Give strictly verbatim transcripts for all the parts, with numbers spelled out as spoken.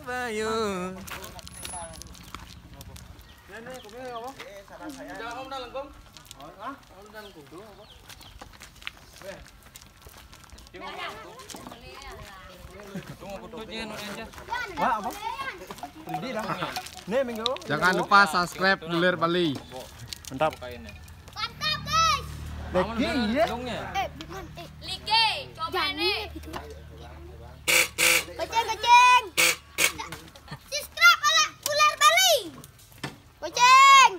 Ayo. Wah, apa? Ini dah. Nih, minggu. Jangan lupa subscribe Dulur Bali. Mantap. Mantap, guys. Lagi ya. Eh, bukan, eh. Like, coba nih. Kucing, kucing. Subscribe ala Ular Bali. Kucing.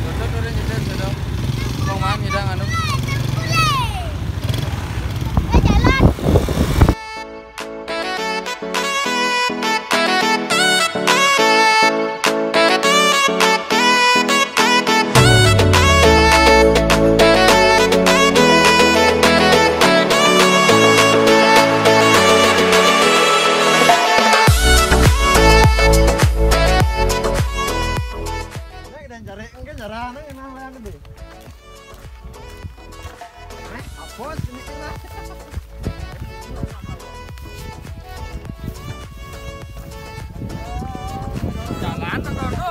Tutup udah nyender sudah. Mau main nyedang anu. Eh, jalan. Nek dan cari, enggak jarang, nek emang lain deh. Nek, apa sih ini, Nek? Jalan atau no?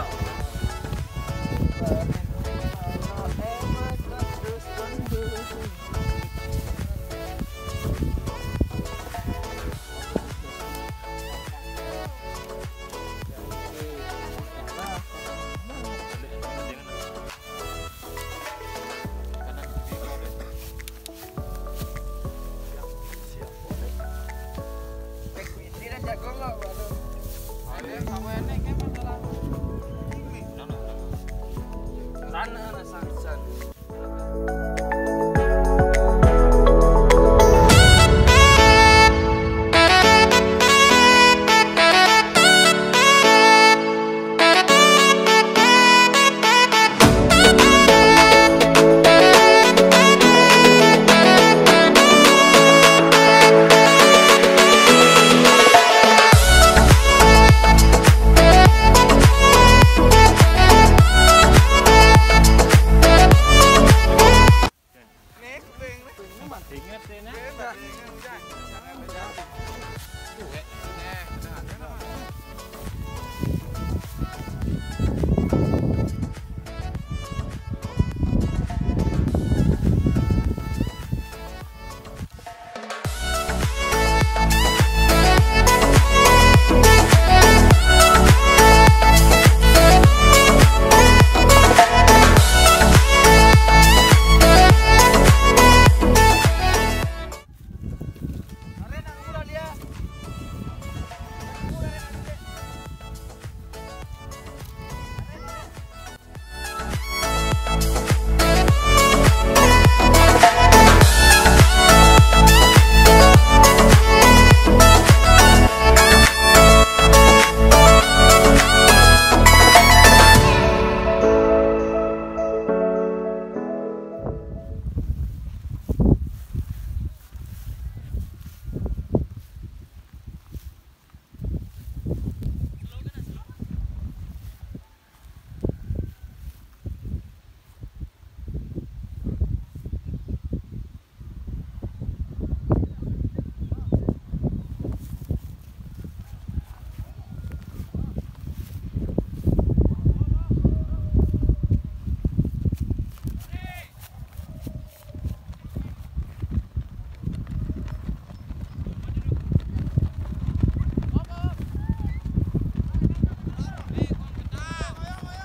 Sana, sana, sana.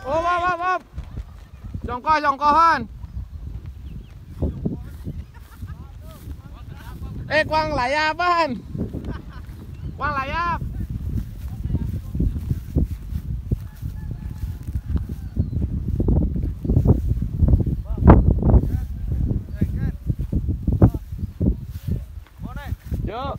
Op, op, op, op. Jongkoh, jongkohan. Eh, kuang layapan. Kuang layap. Yuk.